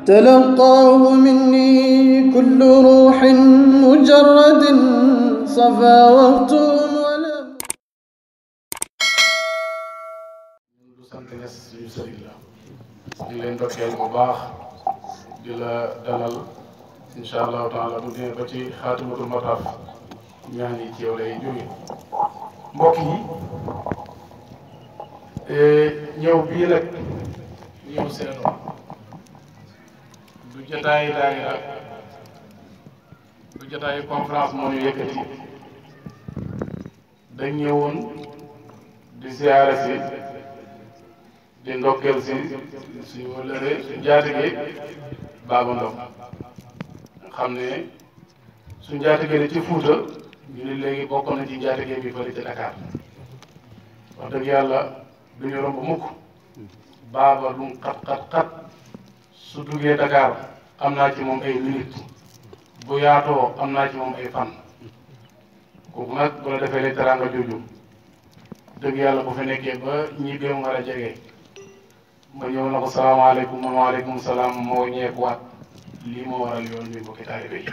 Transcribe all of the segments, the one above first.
تلقاه مني كل روح مجرد صفا وقت ولم du sant ñes suñu sëriñ la di leen dokkeel bu baax di la dalal incha allahu taala bu demee ba ci xaatimatul mataaf ñaan yi ci yow lay jóge mbokk yi ñëw bii nag ñëw seenu du jotaayi daayira du jotaayi conférence moo ñu yëkkati dañ ñëwoon di siyaare si di ndokkeel si suñu wëllëre suñu njaatige Baba Ndong xam ne suñu njaatige ne ci Fuuta ñu ne léegi bokk na ci njaatige bi fële ci Dakar wax dëgg yàlla duñu romb mukk Baba lu mu xat su duggee Dakar am naa ci moom ay minute bu yaatoo am naa ci moom ay fan kooku nag bu la defee lee teraanga jooju dëgg yàlla bu fi nekkee ba ñibbeem war a jege ma ñëw na ko salaamaaleykum ma waaleykum salaam moo ñeekuwaat lii moo waral yoon bi mbokki taalibe yi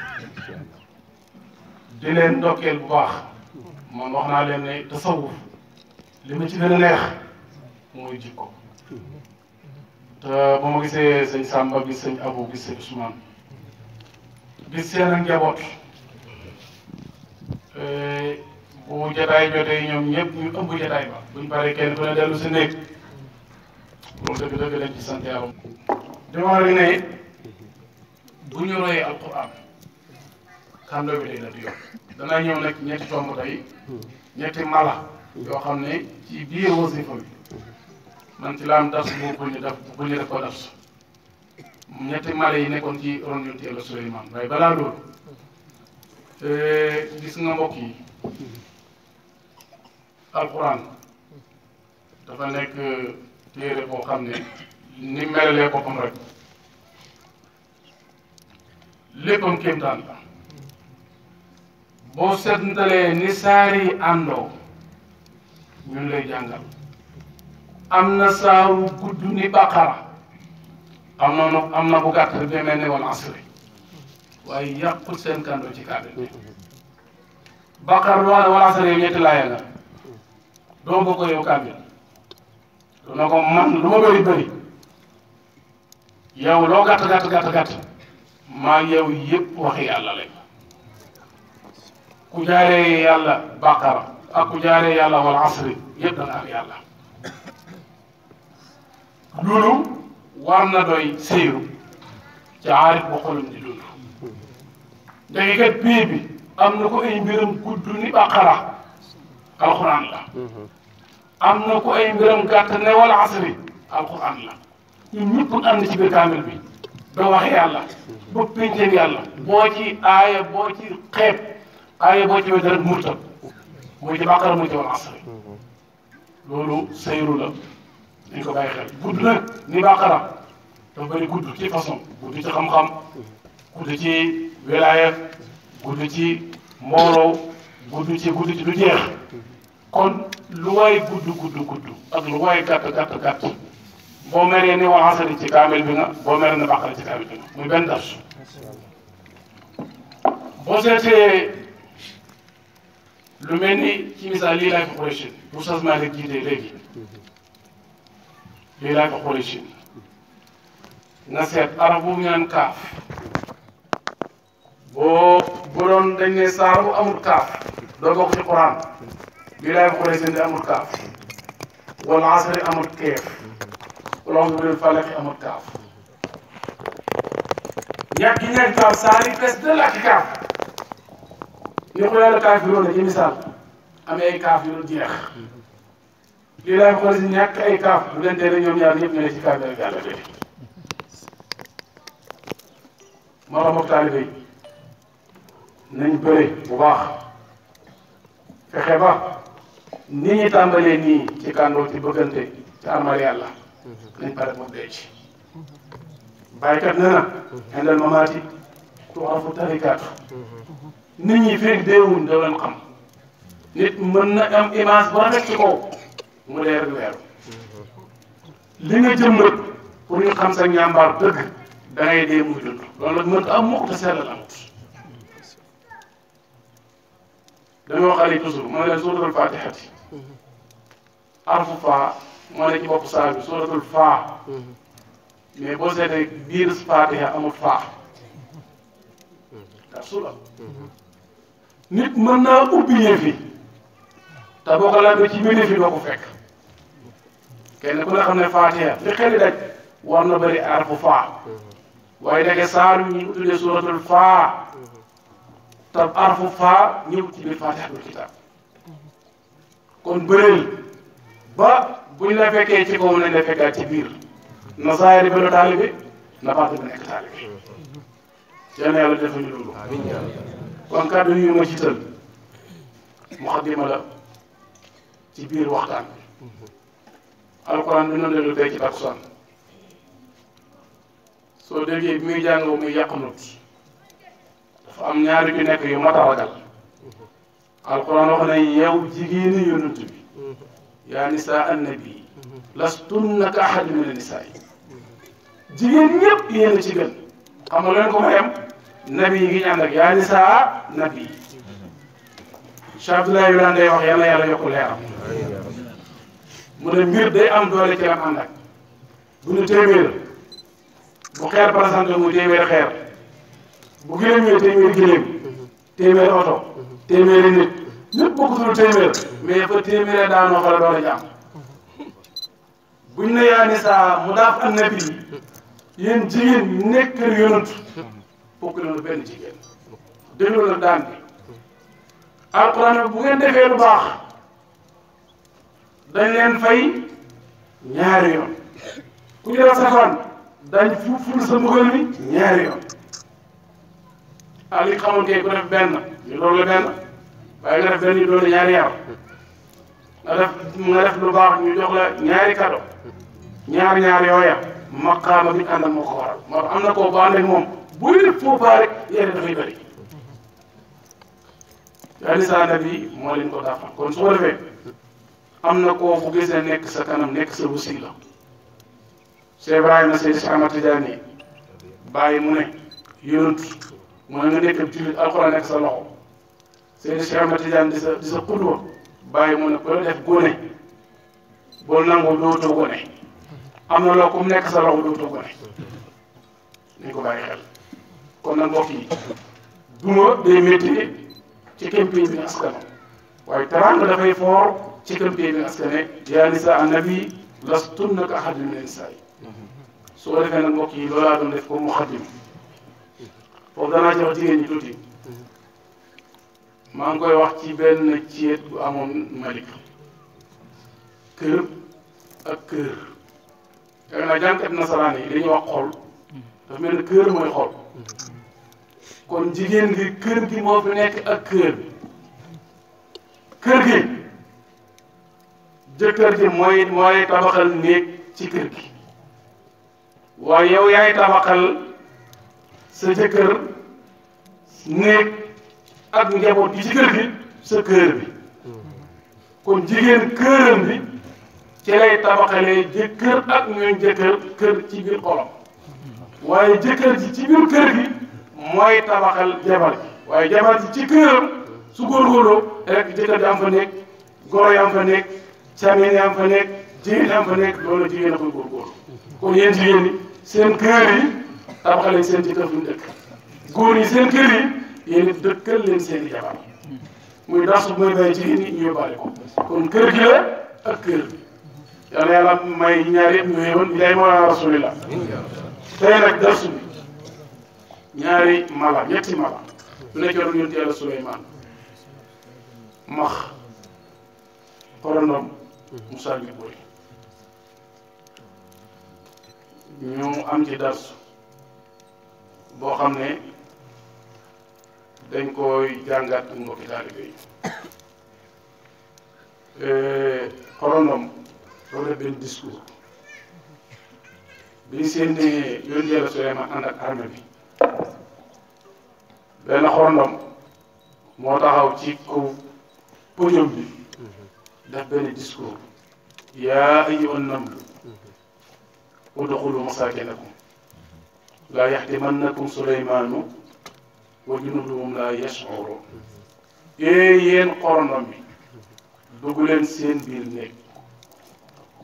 di leen ndokkeel bu baax man wax naa leen ne tasawuf li ma ci gën a neex mooy jikko te ba ma gisee sëñ Samba gis sëñ Abou gis sëñ Ousmane gis seen ak njaboot bu jotaay jotee ñoom ñëpp ñu ëmb jotaay ba buñ paree kenn ku ne dellu si néeg loolu dëgg-dëgg lañ ci sant yàlla. di wax rek ne bu ñu royee alquran kàndoo bi day la di yokk danaa ñëw nag ñetti tomb tey ñetti mala yoo xam ne ci biir wasifa bi man ci la am dars bu ñu def ko dars ñetti mala yi nekkoon ci ron yonent Yàlla Suleymaan waaye balaa loolu gis nga mbokk yi alquran dafa nekk téere boo xam ne ni melalee boppam rek léppam kéemtaan la boo seetntalee ni saari àndoo ñun lay jàngal am na saaru gudd ni baqara am na bu gàtt bi mel ne wal asri waaye yàqul seen kàndoo ci kàddu bi baqara wal asri ñetti laaya nga doo ko yow kàddu duna ko man lu ma bëri yow loo gàtt maa yow yëpp waxi yàlla lañ ku jaaree yàlla baqara ak ku jaaree yàlla wal asri yëpp da nga am yàlla loolu war na doy séeru ci aarif bu xolam di dund ndeke kat bii bi am na ko ay mbiram gudd ni baqara alxuraan la am na ko ay mbiram gàtt ne wal asri alxuraan la ñun ñëpp ànd ci biir kaamil bi ba waxe yàlla ba pénteem yàlla boo ci aaya boo ci xeeb aaya boo ci wet rek murtab muy ci baqara muy ci wal asri loolu sayru la dañ ko bàyyi xel gudd nag ni baqara dafa bëri gudd ci façon gudd ci xam-xam gudd ci wilaaya gudd ci mbooloo gudd ci du jeex kon lu waay gudd ak lu waay gàtt boo meree ni wal asri ci kaamil bi nga boo meree ni baqara ci kaamil bi nga muy benn dars boo seetee lu mel ni ci misaal lii laay fa Quraysh bu sas Maalik jiite léegi lii laay fa Quraysh nga seet arab bu ñaan kaaf bu doon dañ ne saar bu amul kaaf doo bokk ci Quran lii laay fa Quraysh di amul kaaf wal asri amul keef wala bi leen falaq amul kaaf ñàkk kaaf saar yi fees dal ak kaaf ni ko yàlla kaaf yi loolu ci misaal amee ay kaaf yu dul jeex lii laay fa Quraysh ñàkk ay kaaf bu leen tee ñoom ñaar ñëpp ñu ne ci kaaf bi rek yàlla dee moo tax mbokk taalibe yi nañ bëre bu baax fexe ba ni ñu tàmbalee nii ci kàndoo ci bëggante ci armal yàlla nañ pare moom dee ci bàyyikat nee na indal mamaati tuxafu tarikaatu nit ñi feeg deewuñ doo leen xam nit mën na am image bu rafet ci kaw mu leer weeru li nga jëmbat pour ñu xam sa ñàmbaar dëgg da ngay dee muy dund loolu nag mënta am mukk te sellal amut dama wax ali toujours ma ne leen suuratul fatihati arfu faa moo ne ci bopp saa bi suuratul faa mais boo seetee biir fatiha amul faa sula nit mën naa ubbi yëf yi te boo ko laajee ci biir yëf yi doo ko fekk kenn ku ne xam ne Fatiha li xel daj war na bëri arfu faa waaye dege saar wi ñu tuddee suratul faa te arfu faa ñëw ci biir Fatiha bil kitaab kon bëreel ba buñ la fekkee ci kaw nañ la fekkaat ci biir na zaahir bi la taalibe na baatin bi nekk taalibe yal na yàlla defal ñu loolu kon kàddu yu ma jiital muqaddima la ci biir waxtaan bi alquran bi noonu la tey ci takkusaan soo déggee bi muy jàngoo muy yàqnut dafa am ñaari ju nekk yu mat a ragal alquran wax ne yow jigéeni yonent bi yaa nisaa annabi lastunna ka ahadin mina nisaa yi jigéen ñëpp yéen a ci gën xam nga leen ko mayam nabi yi ngi ñaan ak yaa nisaa nabi Cheikh Abdoulaye Wilane day wax yàlla yàlla yokku leeram mu ne mbir day am doole ci am ànd ak bu ñu téeméer bu xeer présenté muy téeméeri xeer bu gëléem yi téeméeri gëléem téeméeri oto téeméeri nit ñëpp bokkutul téeméer mais fa téeméeri daanoo fa la doole jàmm buñ ne yaa nisaa mu daaf annabi yéen jigéen ñi nekk kër yonent bokk leen benn jigéen déglu nag daan bi alquran bu ngeen defee lu baax dañ leen fay ñaari yoon ku ñu def safaan dañ ful sa mbugal mi ñaari yoon li xamoon kay ku def benn ñu loolu la benn waaye nga def benn ñu doon ñaari yar nga def lu baax ñu jox la ñaari kado ñaar yooya maqaama bi ñu àndal moo ko waral moo tax am na koo ba ànd ak moom buy def foofu rek yéen dafay bëri yaa nisaa nabi moo leen ko dàqal kon su ko defee am na koo bu gisee nekk sa kanam nekk sa wasila Cheikh Ibrahima Seydi Cheikh Ahmad Tidiane bàyyi mu ne yonent mu ne nga nekk ab jullit alxuraan nekk sa loxo Seydi Cheikh Ahmad Tidiane di sa xudwa bàyyi mu ne ku la def gone boo nangoo dootoo gone am na loo ko mu nekk sa loxo dootoo gone nañ ko bàyyi xel kon nag mbokk yi duma day métti ci campagne bi askano waaye teraanga dafay foor ci campagne bi askane yaa nisaa annabi lastunna ka ahadin mina nisaa yi su ko defee nag mbokk yi loolaa doon def ko muxaddim foofu danaa ci wax jigéen ñi tuuti maa ngi koy wax ci benn ceet bu amoon Malick kër ak kër yaakaar naa jànkat nasaraan yi dañuy wax xol dafa mel ne kër mooy xol kon jigéen gi kër gi moo fi nekk ak kër gi jëkkër ji mooy tabaxal néeg ci kër gi waaye yow yaay tabaxal sa jëkkër néeg ak njaboot gi ci kër gi sa kër bi kon jigéen këram bi ci lay tabaxalee jëkkër ak ñooñ jëkkër kër ci biir xolam waaye jëkkër ji ci biir kër gi mooy tabaxal jabar ji waaye jabar ji ci këram su góorgóorloo rek jëkkër ji am fa nekk goro yi am fa nekk càmmiñ yi am fa nekk jigéen yi am fa nekk loolu jigéen a koy góorgóorlu kon yéen jigéen ñi seen kër yi tabaxal seen jëkkër fu ñu dëkk góor ñi seen kër yi yéen it dëkkal leen seen i jabar muy darsu mooy bay jigéen ñi ñu yóbbaale ko kon kër gi la ak kër bi yàlla yàlla may ñaar yëpp ñu yéewoon ilaay mawlana rasulillah tey nag darsu bi ñaari mala ñetti mala su nekkee doon yonent yàlla Suleymaan max xorondom Musaa ngi boy ñu am ci darsu boo xam ne dañ koy jàngat ak mbokki taalibe yi xorondom soo def benn discours bi seen ne yonent yàlla Suleymaan ànd ak armée bi benn xorondom moo taxaw ci kaw podium bi def benn discours yaa ayyuhan namlu udxulu masaakinakum laa yaxtimannakum Suleymaanu wa junuuduhum laa yash'uruun yéen xorondom bi dugg leen seen biir néeg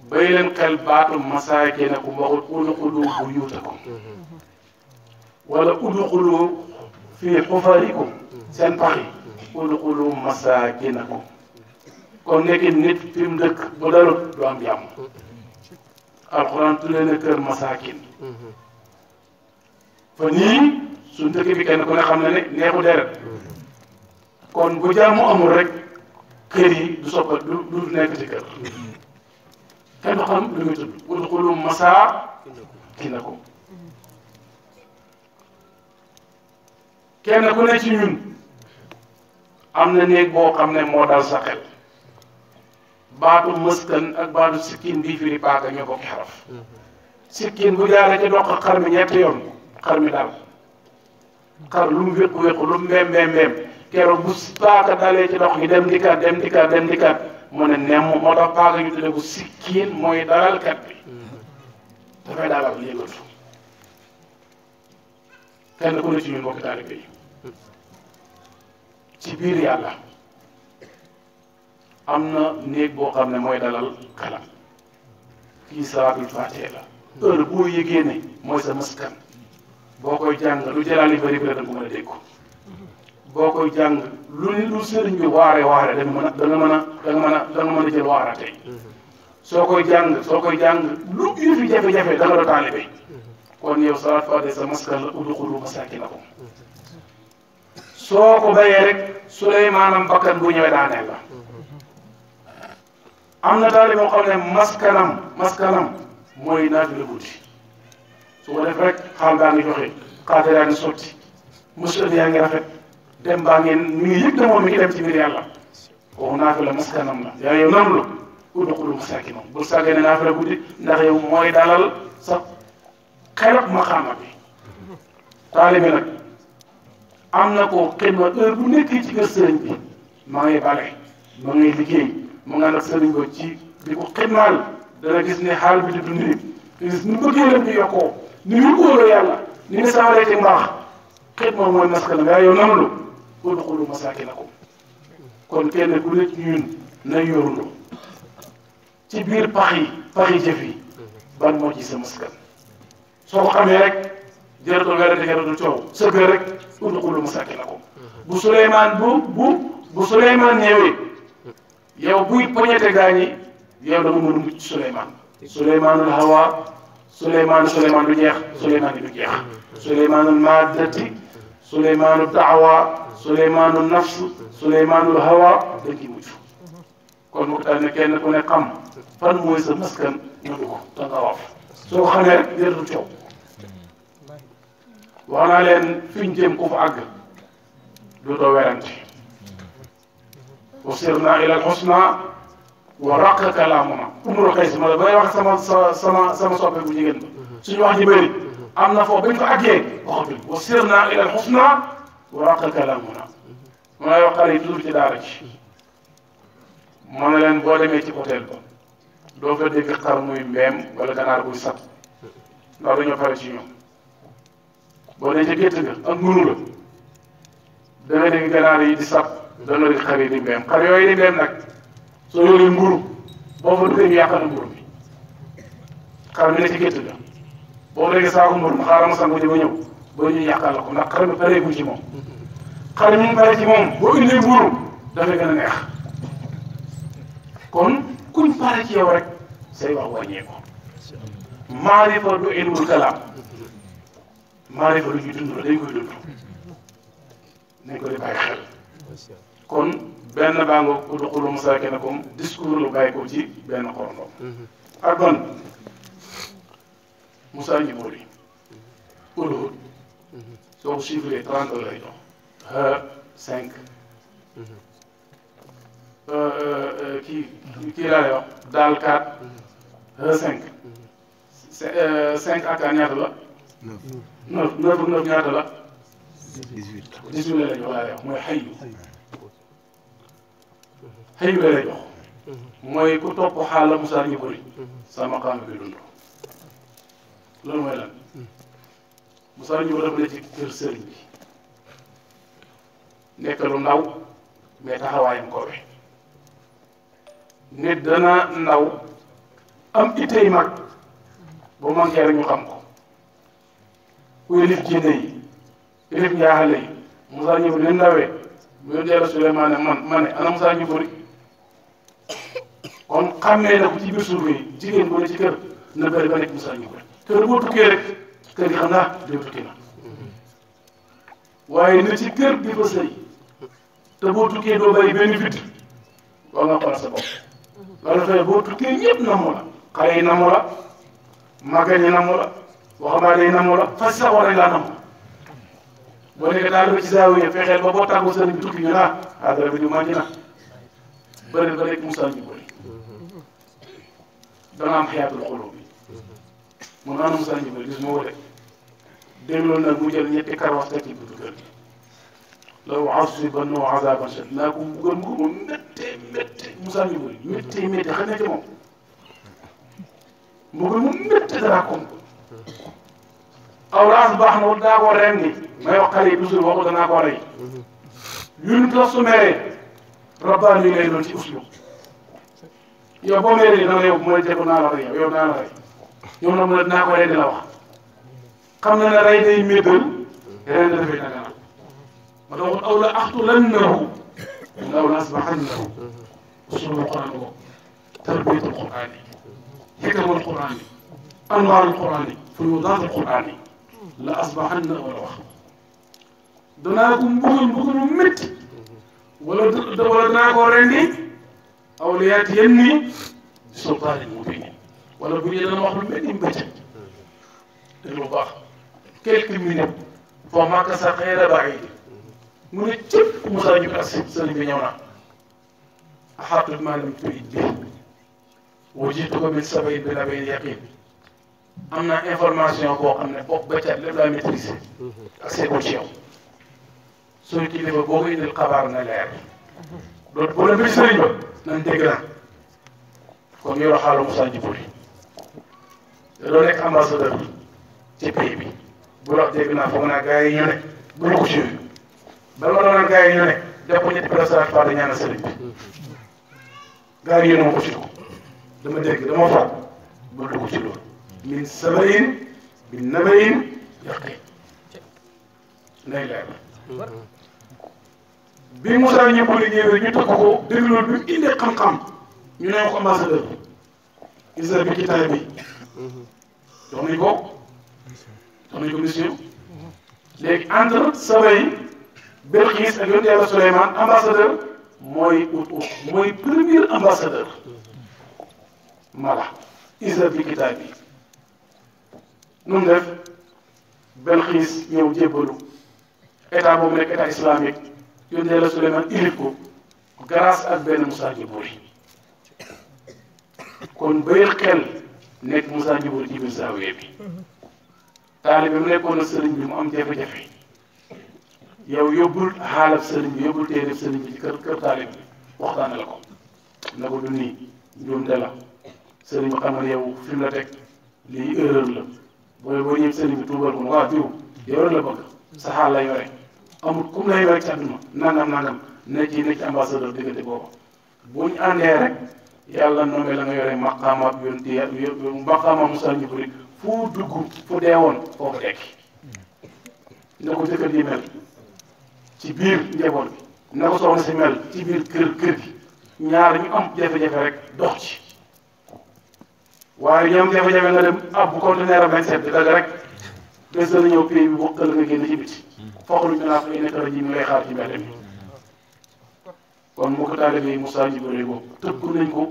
bay leen xel baatu masaakinakum waxut udxulu buyuutakum wala udxulu fii xufarikum seen pax yi udxulu masaakinakum kon nekk nit fi mu dëkk bu dalut du am jàmm alxuraan tuddee na kër masaakin fa nii suñ dëkk bi kenn ku ne xam ne ne neexu deret kon bu jàmm amul rek kër yi du soppa du nekk ci kër kenn du xam lu muy tudd udxulu masaakinakum kenn ku ne ci ñun am na néeg boo xam ne moo dal sa xel baatu mëskan ak baatu sikkin bii firi paaka ñoo bokki xaraf sikkin bu jaaree ci dox xar mi ñetti yoon xar mi daal xar lu mu wéqu-wéqu lu mu mbem keroog bu paaka dalee ci dox gi dem dikkaat mu ne nemm moo tax paaka ñu tudde bu sikkin mooy dalalkat bi dafay dalal yëngatu kenn ku ne ci ñun bokki taalibe yi ci biir yàlla am na néeg boo xam ne mooy dalal xelam kii salaatul faatiha la heure boo yëgee ne mooy sa maskan boo koy jàng lu jëlaali bari bi la da nga ko mën a dégg boo koy jàng lu sëriñ bi waare da nga mën a jël waara tey soo koy jàng lu yëfi jafe-jafe da nga doon taalibe kon yow salaat faatiha sa maskan la udxulu masaakinakum soo ko bayee rek Suleymaanam bakkan bu ñëwee daaneel la am na taalibe moo xam ne maskanam mooy naafila guddi su ko def rek xaal baa ngi joxe xaatar yaa ngi sotti mësul yaa ngi rafet dem baa ngeen mi ngi yëg na moom mi ngi dem ci biir yàlla kooku naafila maskanam la yaa yow nanu la udxulu masaakinahum bul sàggee ne naafila guddi ndax yow mooy dalal sa xelak maqaama bi taalibe nag am na ko xidma heure bu nekkee ci kër sëriñ bi maa ngi bale ma ngay liggéey mu nga nag sëriñ ko ci di ko xidmaal dana gis ne xaal bi di dund nit gis ni bëggee leen di yokkoo ni muy óoloo yàlla ni nga sawaree ci mbaax xidma mooy maskanam yaa yow nanu lu udxulu masaakinakum kon kenn ku nekk ñun na yorlu ci biir paxi jëf yi ban moo ci sa maskan soo ko xamee rek jëratul werante jëratul coow sa kër rek udxulu masaakinakum bu Suleymaan ñëwee yow buy poñete gaañi yow da nga mën a mucc Suleymaanul hawa Suleymaan du jeex Suleymaan du jeex Suleymaanul maadati Suleymaanul daawa Suleymaanul nafs Suleymaanul hawa dañ ciy mucc kon mu ko tax ne kenn ku ne xam fan mooy sa maskan nga dugg da nga wax soo ko xamee rek jëratul coow wax naa leen fi ñu jëm ku fa àgg dootoo werante wa sirna ila alxusna wa raqa kalaamuna umru xays ma la bay wax sama soppe bu jigéen ba suñu wax ji bëri am na foofu bañ fa àggee waxatuñ wa sirna ila alxusna wa raqa kalaamuna ma lay wax xale yi toujours ci daara ci ma ne leen boo demee ci hôtel ba doo fa dégg xar muy mbeem wala ganaar buy sab ndax dañoo pare ci ñoom boo dee ca gétt ga ak ngunu la da nga dégg ganaar yi di sab da nga dégg xar yi di mbeem xar yooyu di mbeem nag soo yoree mburu boo fa duggee ñu yàqal mburu mi xar mi ne ci gétt ga boo déggee saako mburu mu xaaral ma sangu ji ba ñëw ba ñu yàqal la ko ndax xar mi pareegul ci moom xar mi ñu pare ci moom boo indee mburu dafay gën a neex kon kuñ pare ci yow rek say wax wàññeeku maarifa du ilmul kalaam maarifa lu ñuy dund la dañ koy dund nañ ko di bàyyi xel kon benn baa nga udxulu masaakinakum discours lu bàyyi ko ci benn xorndom ak ban Moussa Njibori udhud soo ko chiffré 30 lay jox ha 5 kii laa lay wax daal 4 ha 5 ak 4 ñaata la 9 ak 9 ñaata la 18 la lay jox laa lay wax mooy xëyu la lay jox mooy ku topp xaala Moussa Njibori sama xaama bi dund loolu mooy lan Moussa ñu dafa ne ci kër sëriñ bi nekk lu ndaw mais taxawaayam ko we nit dana ndaw am itey mag bu manqué rek ñu xam ko ku yilif jinne yi yilif njaaxale yi Moussa ñu li ndawee mu yónni Yàlla Suleymaan ma ne ana Moussa ñu bëri kon xàmmee na ko ci biir suuf yi jigéen bu ne ci kër na bëri ba nekk Moussa ñu bëri kër boo tukkee rek kër gi xam naa diw tukki na waaye na ci kër di fa sëy te boo tukkee doo bàyyi benn bit war nga xoolal sa bopp loolu fay boo tukkee ñëpp namu la xale yi namu la màggat yi namu la waxambaane yi namu la fas sax war nañ laa namu boo nekkee daal ci zaawiya fexeel ba boo tàggoo sëriñ bi tukki ñu naa dara bi du manqué na bëri ba nekk Moussa ñu bëri dana am xiyaatul xuloo bi mun naa Moussa ñu bëri gis moo wute dégloon nag mu jël ñetti karawaas teg ci buntu kër gi law azibannahu azaban shadiidan naa ko mbugal mu méttee méttee Moussa ñu bëri méttee méttee xam ne ci moom mbugal mu méttee dara ko aw raas baax na wala daa koo rendi may wax xale yi toujours waxu danaa koo rey yunit la su meree rabbaani lay doon ci uslub yow boo meree dana yow mooy jekku naa la rey yow naa la rey yow nag mu ne dinaa ko rendi la wax xam na ne rey day méddal ren da dafay daganal ma tax aw la axtulannahu aw la asbaxannahu usulul quran ko tarbiyatul quran yi xikamul quran yi anwaarul quran yi fuyuudaatul quran yi la asbaxanna wala wax danaa ko mbugal mu métti wala danaa ko rendi aw la yaati yenni sultaanin mubiin wala bu ñu dana wax lu mel ni mbëccëg te lu baax quelques minutes foo màkk sa xeera baid mu ne cëpp Moussa ñu ak sëriñ bi ñëw na axaatut maa lam turid bi wa jiituka min sabayin bi nabayin yaqin am na information boo xam ne bopp ba cat lépp laa maîtriser ak seegul ci yow suñu kilifa boo ko indil xabaar na leer loolu boo leen bëgg sëriñ ba nan dégg na kon yoroo xaalu Moussa Djibril te doo nekk ambassadeur ci pays bi bu la dégg naa foog naa gars yi ñu ne bu dugg ci yooyu bala ma doon gars yi ñu ne def ko ñetti président fa da ñaanal sëriñ bi gars yi yéen a ma ko ci dugg dama dégg dama foog bu dugg ci loolu min sabayin bi nabayin yaqin nay leer bi Moussa ñëpp liggéey ñu tëgg ko dégg loolu bi mu indee xam-xam ñu ne ko ambassadeur isa bi kitaab bi jox nañ ko mission léegi entre Sabay Belxiis ak yonent Yàlla Suleymaan ambassadeur mooy mooy premier ambassadeur mala isa bi kitaab bi nu mu def Belxiis ñëw jébbalu état boobu nekk état islamique yonent Yàlla Suleymaan ilif ko grâce ak benn Moussa Djibril kon bayil xel nekk Moussa Djibril ci biir zaawiya bi taalibe mu nekkoon na sëriñ bi mu am jafe-jafe yow yóbbul xaalab sëriñ bi yóbbul téereb sëriñ bi ci kër taalibe bi waxtaane la ko na ko du nii njuumte la sëriñ bi xam nga yow fi mu la teg lii erreur la boo ñëw sëriñ bi tuubal ko ne waaw diw yow rek la bëgg sa xaal la yore amul kum la yore ci àdduna nangam ne ci ambassadeur diggante boobu bu ñu àndee rek yàlla nommé la nga yore maqaama yonti maqaama Moussa Djibril fu dugg fu dee woon foofu dekki na ko jëkkër ji mel ci biir njaboot bi na ko soxna si mel ci biir kër gi ñaar ñu am jafe-jafe rek dox ci waaye ñu am jafe-jafe nga dem ab bu conteneur am lañ seet di dagg rek bés dana ñëw pays bi bokkal nga génn ci biti foxluñ ñu naa ko nekk la ji mi lay xaar ci mbedd mi kon mu ko taalibe yi Moussa Djibril boobu tëkku nañ ko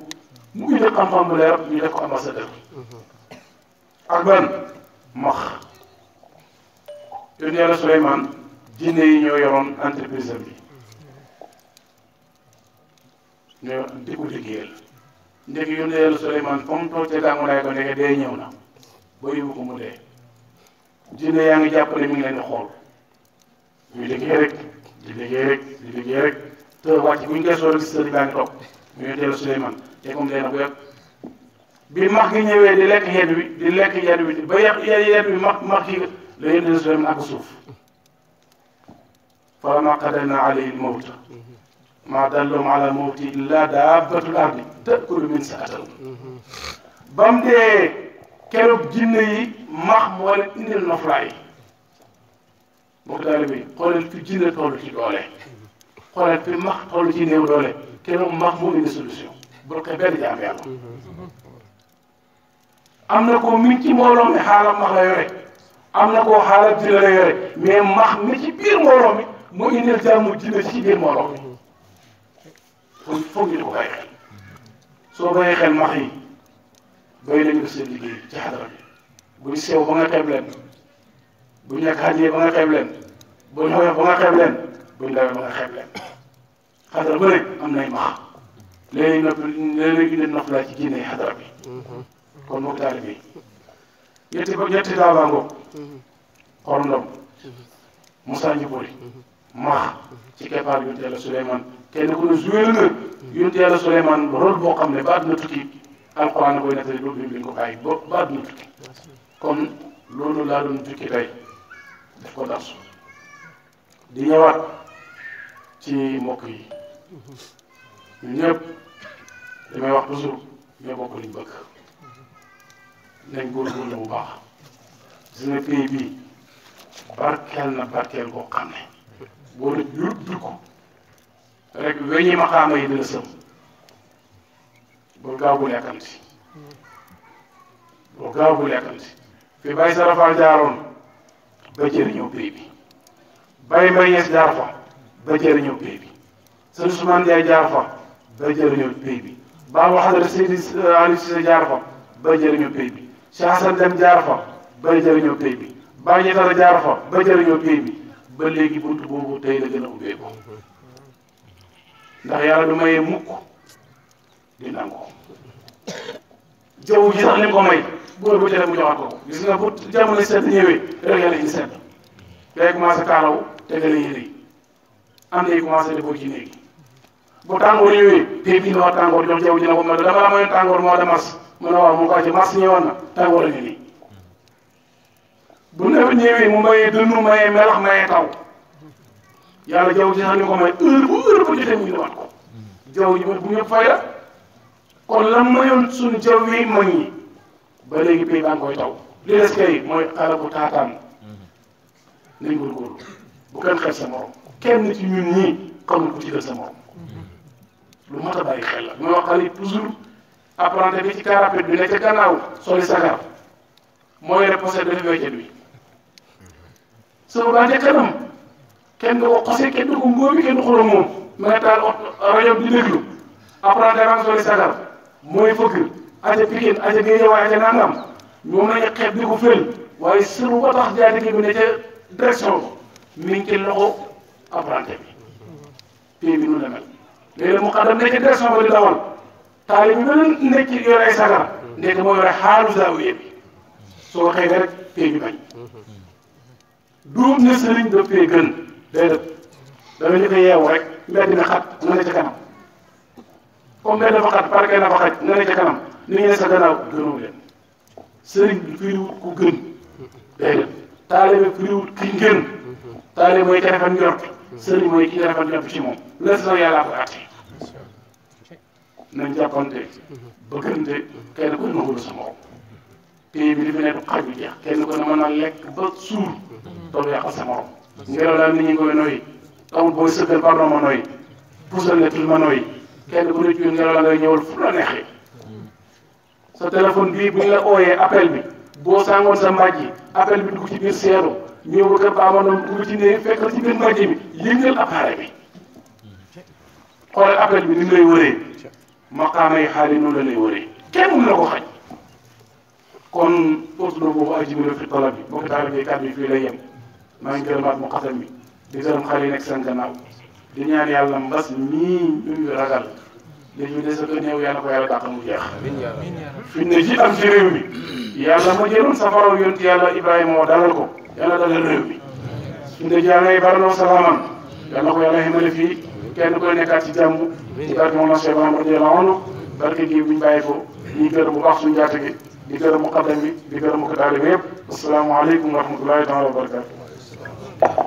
mu indi xam-xam bu leer ñu def ko ambassadeur ak ban max yonent Yàlla Suleymaan jinne yi ñoo yoroon entreprise bi ñoo di ko liggéeyal ndek yonent Yàlla Suleymaan fa mu toog te gàngu naay ko ndeke dee ñëw na ba yóbbu ko mu dee jinne yaa ngi jàpp ne mi ngi leen di xool ñuy liggéey rek di liggéey rek te wàcc bu ñu koy soor gis sëriñ baa ngi toog mu yonent Yàlla Suleymaan te comme dee na bu yàgg bi max gi ñëwee di lekk yet wi ba yet wi max gi la yéen Suleymaan ak suuf falammaa qadaynaa alayhi al-mawta maa dallahum alaa mawtihi illaa daabbatul ardi ta'kulu min sa'atihi ba mu dee keroog jinne yi max moo leen indil noflaay mbokk daal bi xoolal fi jinne toll ci doole xoolal fi max toll ci néew doole keroog max moo indi solution bul ko benn jaam yàlla am na ko mi ci mbooloo mi xaalam max la yore am na koo xaalam jinne la yore mais max mi ci biir mbooloo mi moo indil jàmm jinne ci biir mbooloo mi foog ñu di ko bàyyi xel soo bàyyi xel max yi bay lañu def seen liggéey ci xadara bi buñ sew ba nga xeeb leen buñ nekk xajee ba nga xeeb leen buñ xoyof ba nga xeeb leen buñ dawee ba nga xeeb leen xadara ba rek am nay max léeg-léeg indi nopp laa ci génne xadara bi kon mbokk taalibe bi ñetti daawaa ngoog xorndom Moussa Njibori max ci keppaar yonent Yàlla Suleymaan kenn ku ne joué nga yonent Yàlla Suleymaan rôle boo xam ne ba àdduna tukki alxuraan koy nettali loolu bi ñu ko bàyyi ba àdduna tukki kon loolu laa doon jukki tey def ko darsu di ñëwaat ci mbokk yi ñun ñëpp damay wax toujours ñoo bokk liñ bëgg nañ góorgóorlu bu baax gis nga pays bii barkeel na barkeel boo xam ne boo def yóbbu ko rek weñi maxaama yi dina sëm bul gaaw bu lekkanti bul gaaw bu lekkanti fi Baye Sarafal jaaroon ba jëriñoo pays bi Baye Mbaye Niass jaar fa ba jëriñoo pays bi sëñ Ousmane Ndiaye jaar fa ba jëriñoo pays bi Babou Hadara Seydi Aliou Cissé jaar fa ba jëriñoo pays bi Cheikh Hassan Deme jaar fa ba jëriñoo pays bi Baye Ñetara jaar fa ba jëriñoo pays bi ba léegi buntu boobu tey la gën a ubbeeku ndax yàlla du mayee mukk di nangu jaww ji sax li mu ko may góor bu teel mu joxaat ko gis nga bu jamono sedd ñëwee rek yàlla indi sedd day commencé kaalaw tegale yére yi am na commencé defoo ci néegi bu tàngoor ñëwee pays bi wax tàngoor jox jaww ji na ko ma dama la mayoon tàngoor mois de mars mu ne waaw mu ko ci mars ñëwoon na tàngoor a ngi nii bu nawet ñëwee mu mayee dënnu mayee melax mayee taw yàlla jaww ji sax li ko may heure bu jotee mu indiwaat ko jaww ji bu ñëpp fay la kon lan mayoon suñu jaww yi mag ñi ba léegi pays baa ngi koy taw li des kay mooy xale bu taataan nañ góorgóorlu bu kenn xeeb sa morom kenn ci ñun ñii xamul ku ci gën sa morom lu mat a bàyyi xel la mooy wax xale yi toujours apprenti bi ci car rapide bi ne ca gannaaw soli sagar mooy reposé dafa weccet bi soo baa ca kanam kenn du ko xose kenn du ko ngóobi kenn du xooloo moom ma nga taal rajo di déglu apprenti baa ngi soli sagar mooy fëgg aja Pikine aja Guédiawaye aja nangam moom lañu xeeb di ko fël waaye sëru ba tax jaatigi bi ne ca direction mi ngi ci loxo apprenti bi pays bi nu la mel léegi mu xadam ne ca direction ba di dawal taali bi ba nekk ci yore ay sagar ndekk moo yore xaalu zaawiya bi soo waxee rek pays bi bañ duub ne sëriñ daf fee gën déedéet danga ñu ko yeewu rek mbedd mi xat nga ne ca kanam comme mbedd fa xat parke na fa xaj nga ne ca kanam ni ñu ne sa gannaaw gënoo leen sëriñ bi firiwut ku gën déedéet taalibe firiwut ki ngën taalibe mooy ki rafet njort sëriñ mooy ki rafet njort ci moom la si yàllaa ko àtte nañ jàppante bëggante kenn ku ne nangul sa morom pays bi li fi nekk xaj bu jeex kenn ku ne mën na lekk ba suur doolu yàqal sa morom ngelaw daal nit ñi koy noyyi amul booy sëggal pardon ma noyyi puusal ne tul ma noyyi kenn ku ne ci ngelaw la ngay ñëwal fu la neexee sa téléphone bii bu ñu la ooyee appel bi boo sàngoon sa mbàjj yi appel bi dugg ci biir seeru ñëw ba kër Baama noonu dugg ci néeg fekk ci biir mbàjj bi yëngal appareil bi xoolal appel bi ni mu lay wëree maqaama yi xaali noonu la lay wëree kenn mënu la ko xañ kon poslo boobu ak jibiro fi talab bi bokk taal bi kàddu yi fii lay yem maa ngi gërëmaat mu xatam bi di gërëm xale yi nekk seen gannaaw di ñaan yàlla mbas mii ñu ragal léegi de sa ko néew yàlla ko yàlla dàq mu jeex fi ne ji am ci réew mi yàlla ma jëloon safaraw yonti yàlla Ibrahima moo dalal ko yàlla dalal réew mi fi ne ji yàlla yi baranoo salaaman yàlla ko yàlla xamale fii kenn koy nekkaat ci jàmm ci barke moom la Cheikh Mamadou radiyallahu anhu barke gi buñ bàyyi ko ñuy gërëm bu baax suñu jaate gi di gërëm muqaddam yi di gërëm ko taalibe yëpp asalaamaaleykum wa rahmatullahi taala wa barakatu